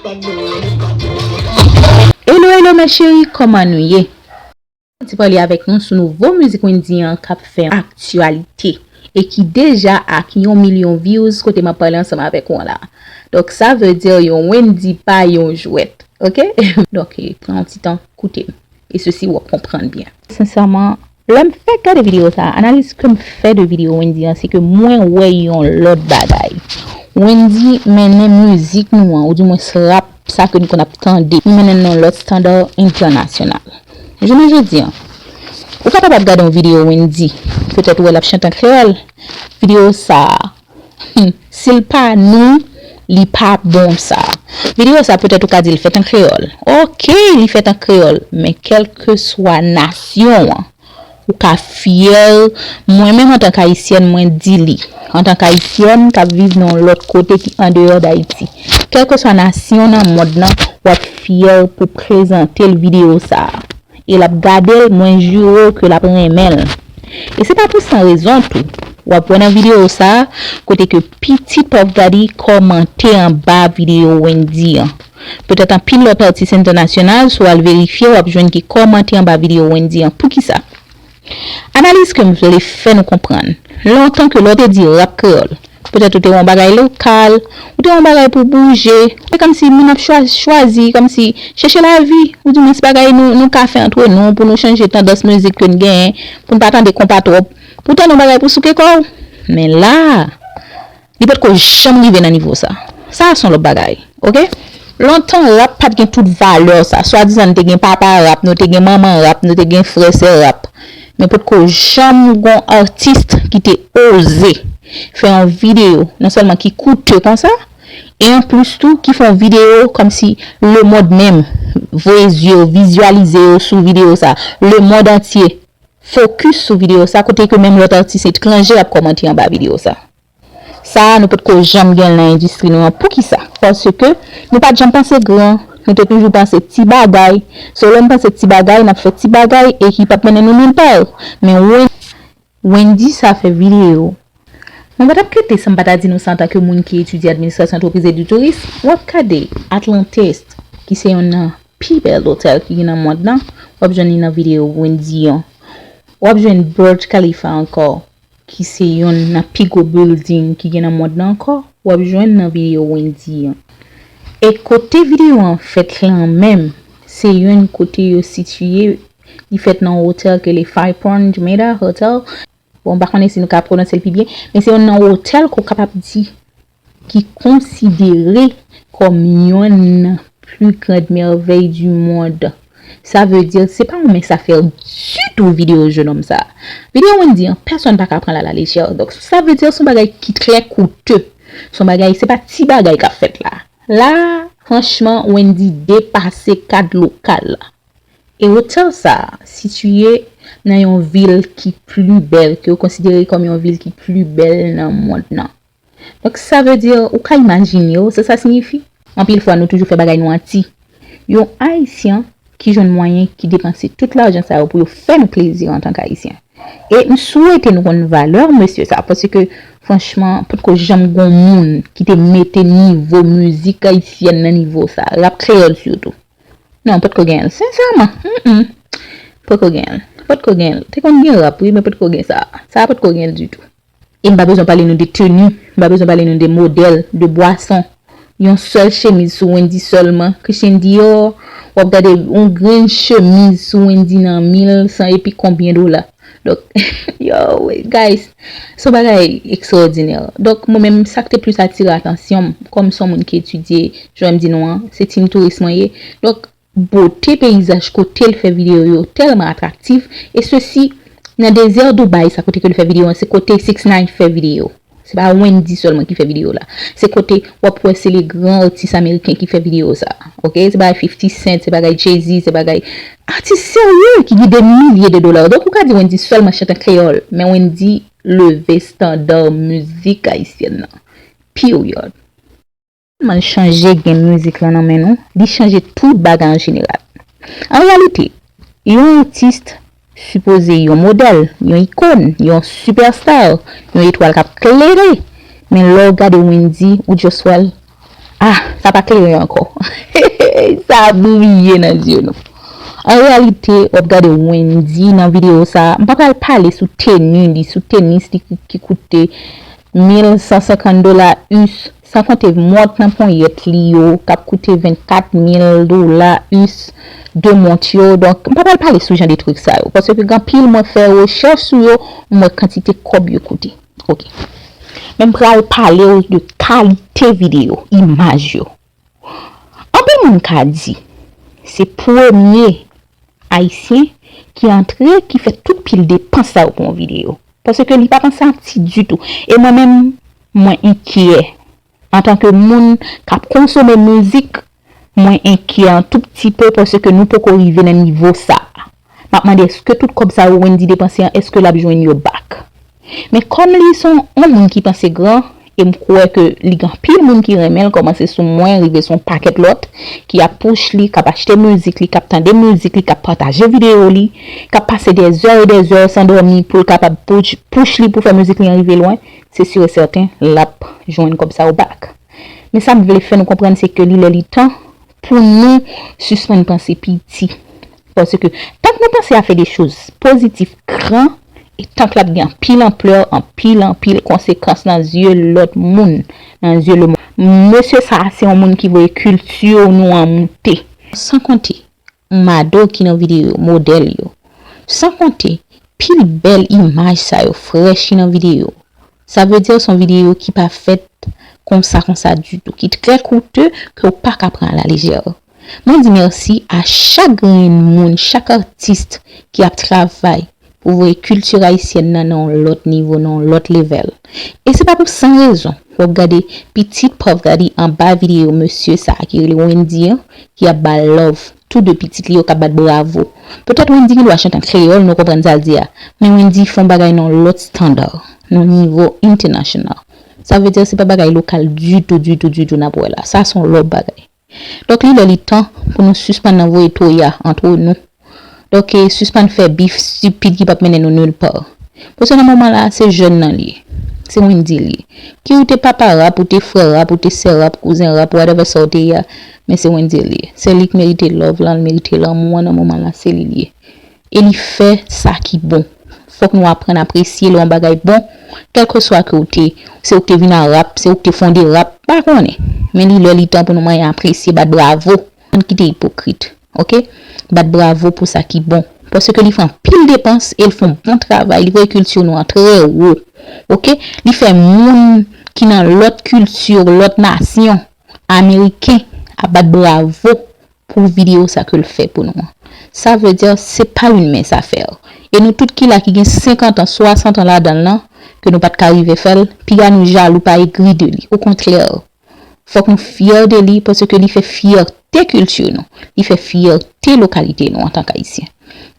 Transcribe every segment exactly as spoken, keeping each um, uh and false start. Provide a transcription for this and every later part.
Hello, hello, mes chéris, kòman nou ye? Mwen ti pale avèk nou sou nouvo mizik Wendyy an k ap fè aktyalite e ki deja ak yon milyon views kote m ap pale ansanm avèk ou an la. Donk, sa vle di yon Wendyy pa yon jwèt, oke? Donk, pran yon ti tan, koute m. E sesi, w ap konprann byen. Sensèman, lè m fèk gade videyo sa a, analiz ke m fè de videyo Wendyy an, se ke mwen wè yon lòt bagay. Wendyy mennen mizik nou an, oudimwens rap sa ke nou konn ap tande, li mennen l nan yon lòt estanda entènasyonal. Jounen jodi a, ou kapab ap gade yon videyo Wendyy, petèt ou wè l ap chante an kreyòl, videyo sa a, hmm, si l pa nou, li pa bon sa. Videyo sa a, petèt ou ka di l fèt an kreyòl. Oke, li fèt an kreyòl, men kèlkeswa nasyon an, ou ka fyè. Mwen menm, antan k ayisyèn, mwen di li, antan k ayisyèn k ap viv nan yon lòt kote ki andeyò d Ayiti, kèlkeswa nasyon nan mond nan, w ap fyè pou prezante l videyo sa a. E l ap gade l, mwen jire w ke l ap renmen l. E se pa pou san rezon tou. W ap wè nan videyo sa a, kote ke pitit Puff Daddy kòmante anba videyo Wendyy an. Petèt anpil lòt atis entènasyonal, si w al verifye, w ap jwenn ki kòmante anba videyo Wendyy an. Poukisa? Analiz ke m vle fè nou konprann. Lontan ke lè w te di rap kreyòl, petèt ou te wè yon bagay lokal, ou te wè yon bagay pou bouje. Se kòmsi moun ap chwa-, chwazi, kòmsi chèche lavi, oudimwens bagay nou, nou ka fè antre nou pou nou chanje tandans mizik ke n genyen, pou n pa tande konpa twòp, pou w tande yon bagay pou souke kò w. Men la, li potko janm rive nan nivo sa. Sa a se yon lòt bagay, oke? Lontan, rap pa t gen tout valè sa. Swadizan, nou te gen papa rap, nou te gen manman rap, nou te gen frè sè rap. Men potko janm gon atis ki te oze fè yon videyo, non sèlman ki koute konsa, e anplis tou, ki fè yon videyo kòmsi lemonn menm voye zye yo, vizyalize yo sou videyo sa. Lemonn antye fokis sou videyo sa, kote ke menm lòt atis etranje ap kòmante anba videyo sa. Sa a, nou potko janm gen l nan endistri nou an. Poukisa? Paske nou pa t janm panse gran. Nou te toujou panse ti bagay. So, lè n panse ti bagay, n ap fè ti bagay e ki p ap mennen nou nilpa. Men Wen-, Wendyy sa fè videyo. Mwen pa t ap kite san m pa ta di nou sa antanke moun ki etidye administrasyon antrepriz e di touris. W ap gade Atlantis, ki se youn nan pi bèl otèl ki gen nan mond lan. W ap jwenn li nan videyo Wendyy an. W ap jwenn Burj Khalifa ankò, ki se youn nan pi gwo building ki gen nan mond lan ankò, w ap jwenn nan videyo Wendyy an. E kote videyo an fèt lan menm, se youn kote yo sitiye, li fèt nan yon otèl ke le Five Point Jumeirah Hotel. Bon, m pa konnen si nou ka pwononse l pi byen, men se youn nan otèl ke w kapab di ki konsidere kòm yonn nan pli grand mèvèy di mond. Sa vle di, se pa yon mens afè ditou videyo jennonm sa. Videyo Wendyy an, pèsonn pa ka pran l a la lejè. Donk, sa vle di, se yon bagay ki trè koute. Se yon bagay, se pa ti bagay k ap fèt la. La, franchman, Wendyy depase kad lokal la. E otèl sa a sitiye nan yon vil ki pli bèl, ke yo konsidere kòm yon vil ki pli bèl nan mond nan. Donk, sa vle di, ou ka imajine w, sa sa siyifi? Anpil fwa, nou toujou fè bagay nou an ti. Yon Ayisyen ki jwenn mwayen, ki depanse tout lajan sa yo pou yo fè nou plezi antank Ayisyen. E m swete nou konn valè mesye sa, paske, franchman, potko janm gon moun ki te mete nivo mizik ayisyèn nan nivo sa, rap kreyòl sitou. Non, potko gen l. Sensèman, mm, mm. Potko gen l. Potko gen l. Te konn gen rap, wi, men potko gen sa. Sa potko gen l ditou. E m pa bezwen pale nou de teni, m pa bezwen pale nou de modèl, de bwason. Yon sèl chemiz sou Wendyy sèlman, Christian Dior, w ap gade yon grenn chemiz sou Wendyy nan mil san epi konbyen dola. Donk, yo, guys, se yon bagay ekstwòdinè. Donk, mwen menm, sa k te plis atire atansyon m, kòm se yon moun ki etidye, jan m di nou an, se team touris mwen ye. Donk, bote peyizaj kote l fè videyo yo tèlman atraktif, e sesi nan dezè Dubai sa kote ke l fè videyo an, se kote six nine fè videyo. Se pa Wendyy sèlman ki fè videyo la. Se kote w ap wè se le gran atis ameriken ki fè videyo sa. Oke? Se bagay fifty Cent, se bagay Jay-Z, se bagay atis serye ki gen de milye de dola. Donk ou ka di Wendyy sèlman chante an kreyòl, men Wendyy leve estanda mizik ayisyèn nan. Period. Tèlman l chanje game mizik lan nan men nou, li chanje tout bagay an jeneral. An reyalite, yon atis sipoze yon modèl, yon ikòn, yon superstar, yon etwal k ap klere. Men lè w gade Wendyy, ou just wè l Ah, sa pa klere ankò. Sa briye nan zye nou. An reyalite, w ap gade Wendy nan videyo sa a. M pa pral pale sou teni li, sou tenis li ki, ki koute mil san senkant dola us, san konte mont nan ponyèt li yo, k ap koute vennkat mil dola us, de mont yo. Donk, m pa pral pale sou jan de trik sa yo. Paske gen anpil mwen fè rechèch sou yo, m wè kantite kòb yo koute. Ok. Men m pral pale w de kalite videyo, imaj yo. Anpil moun ka di, se premye Ayisyen ki antre, ki fè tout pil depans sa yo pou yon videyo. Paske li pa panse a ti ditou. E mwen menm, mwen enkyè. Antanke moun k ap konsome mizik, mwen enkyè yon tou pti pe paske nou poko rive nan nivo sa a. M ap mande, èske tout kòb sa yo Wendy depanse an, èske l ap jwenn yo back? Men kòm li se yon moun ki panse gran, e m kwè ke li gen anpil moun ki renmen l, kòmanse sou mwen, rive sou yon pakèt lòt, ki ap push li, k ap achte mizik li, k ap tande mizik li, k ap pataje videyo li, k ap pase dè zè e dè zè san dòmi pou l kapab push, push li pou fè mizik li an rive lwen, se si e sèten, l ap jwenn kòb sa yo back. Men sa m vle fè nou konprann, se ke li lè li tan pou nou sispann panse piti. Paske tank nou panse a fè de choz pozitif, gran, e tank l ap gen anpil anplè, anpil, anpil konsekans nan zye lòt moun, nan zye lemonn. Mesye sa a, se yon moun ki voye kilti nou an moute. San konte, mado ki nan videyo, modèl yo. San konte, pil bèl imaj sa yo frèch ki nan videyo. Sa vle di se yon videyo ki pa fèt konsa, konsa ditou, ki trè koute, ke w pa ka pran a la lejè. Mwen di mèsi a chak grenn moun, chak atis ki ap travay pou voye kilti ayisyèn nan nan yon lòt nivo, nan yon lòt level. E se pa pou san rezon w ap gade pitit Puff Daddy anba videyo mesye sa a ki rele Wendy an, ki ap ba l love. Tou de pitit li yo k ap bat bravo. Petèt Wendy gen dwa chante an kreyòl, nou konprann sa l di a, men Wendy fè yon bagay nan yon lòt estanda, nan yon nivo entènasyonal. Sa vle di se pa bagay lokal ditou, ditou, ditou n ap wè la. Sa se yon lòt bagay. Donk, li lè li tan pou nou sispann nan voye toya antre nou. Donk, e, sispann fè bif estipid ki p ap mennen nou nil pa. Paske nan moman la, se jèn nan li ye. Se Wendy li ye. Ki ou te papa rap, ou te frè rap, ou te sè rap, kouzen rap, whatever sa w te ye a, men se Wendy li ye. Se li k merite love lan, l merite lanmou an nan moman la, se li li ye. E li fè sa ki bon. Fòk nou aprann apresye lè yon bagay bon, kèlkeswa ke ou te, se ou k te vin a rap, se ou k te fonde rap, pa konnen. Men li lè li tan pou nou manyen apresye, bat bravo. Ann kite ipokrit, ok? Bat bravo pou sa ki bon. Paske li fè anpil depans e l fè yon bon travay. Li voye kilti nou an trè wo, ok? Li fè moun ki nan lòt kilti, lòt nasyon, ameriken, ap bat bravo pou videyo sa ke l fè pou nou an. Sa vle di, se pa yon mens afè. E nou tout ki la ki gen senkant an, swasant an ladan l lan, ke nou pa t ka rive fè l, piga nou jalou pa egri de li. Okontrè, fòk nou fyè de li paske li fè fyète kilti nou. Li fè fyète lokalite nou antank Ayisyen.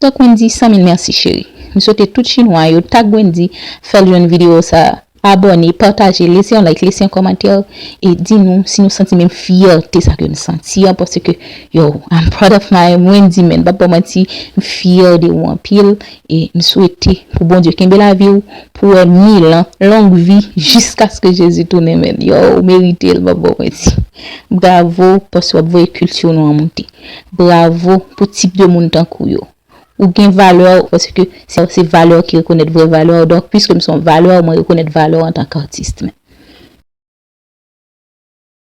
Donk, Wendy, san mil mèsi, cheri. M swete tout Chinwa yo tag Wendy, fè l jwenn videyo sa a. Abòne, pataje, lese yon like, lese yon kòmantè, e di nou si nou santi menm fyète sa ke n santi an, paske, yo, I'm proud of my Wendy, man. M p ap ba w manti, m fyè de ou anpil, e m swete pou Bondye kenbe lavi w, pou w wè mil an, long vi, jiskaske Jezi tounen, man. Yo, ou merite l, m p ap ba w manti. Bravo, paske w ap voye kilti nou an moute. Bravo pou tip de moun tankou yo. Ou gen valè w, paske se, se valè w ki rekonèt vrè valè w. Donk, piske m se yon valè, mwen rekonèt valè w antanke atis, man.